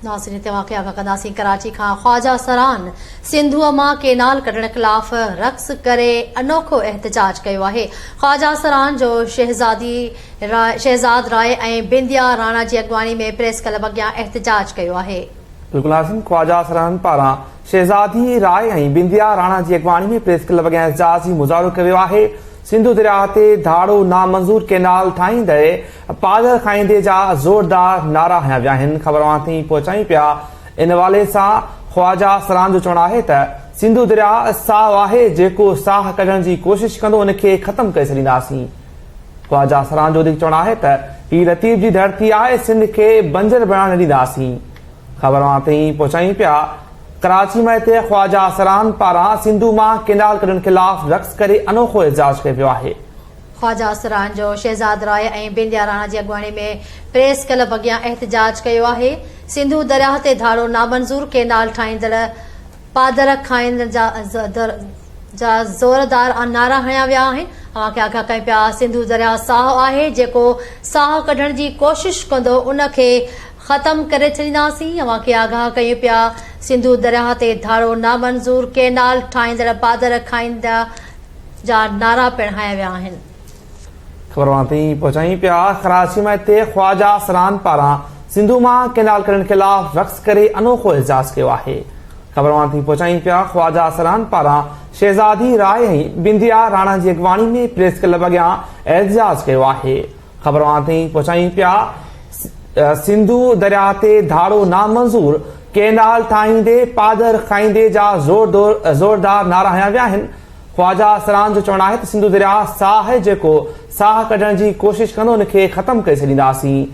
ناظرين توهان کي آگاهه ڪنداسين ڪراچي کان خواجه سران سنڌوء مان ڪينال ڪڍڻ خلاف رقص ڪري انوکو احتجاج ڪيو آهي. خواجه سران جو شهزادي شهزاد راء ۽ بنديا راڻا جي اڳواڻي ۾ پريس ڪلب اڳيان احتجاج ڪيو آهي. بلڪل ناظرين خواجه سران پاران شهزادي راء ۽ بنديا راڻا جي اڳواڻي ۾ پريس ڪلب اڳيان احتجاجي مظاهرو ڪيو ويو آهي. سنڌو درياهه تي ڌاڙو نامنظور ڪينال ٺاهيندي پادر کائيندي جا زوردار نعرا هنيا ويا آهن. خبر اوهان تائين پهچايون پيا. ان حوالي سان خواجه سران جو چوڻ آهي ته سنڌو درياهه ساهه آهي جيڪو ساهه ڪڍڻ جي ڪوشش ڪندو ان کي ختم ڪري ڇڏينداسين. خواجه سران جو وڌيڪ چوڻ آهي ته هي لطيف جي ڌرتي آهي سنڌ کي بنجر بڻائڻ نه ڏينداسين. خبر اوهان تائين پهچايون پيا. ڪراچي مان هتي خواجه سران پاران سنڌو مان ڪينال ڪڍڻ خلاف رقص ڪري انوکو احتجاج ڪيو ويو آهي. خواجه سران جو شهزاد راء ۽ بنديا راڻا جي اڳواڻي ۾ پريس ڪلب اڳيان احتجاج ڪيو آهي. سنڌو درياهه تي ڌاڙو نامنظور ڪينال ٺاهيندڙ پادر کائيندڙ جا زوردار نعرا هنيا ويا آهن. اوهان کي آگاهه ڪيون پيا سنڌو درياهه ساهه آهي جيڪو ساهه ڪڍڻ جي ڪوشش ڪندو ان کي ختم ڪري ڇڏينداسين. اوهان کي آگاهه ڪيون پيا سنڌو درياهه تي ڌاڙو نامنظور ڪينال ٺاهيندڙ پادر کائيندا جا نعرا پڻ هنيا ويا آهن. خبر اوهان تائين پهچايون پيا ڪراچي مان هتي خواجه سران پاران سنڌو مان ڪينال ڪڍڻ خلاف رقص ڪري انوکو احتجاج ڪيو آهي خبر اوهان تائين پهچايون پيا خواجه سران پاران شهزادي راء ۽ بنديا راڻا جي اڳواڻي ۾ پريس ڪلب اڳيان احتجاج ڪيو آهي خبر اوهان تائين پهچايون پيا سنڌو درياهه تي ڌاڙو نامنظور ڪينال ٺاهيندي پادر کائيندي جا زوردار نعرا هنيا ويا آهن. خواجه سران جو چوڻ آهي ته سنڌو درياهه ساهه آهي جيڪو ساهه ڪڍڻ جي ڪوشش ڪندو ان کي ختم ڪري ڇڏينداسين.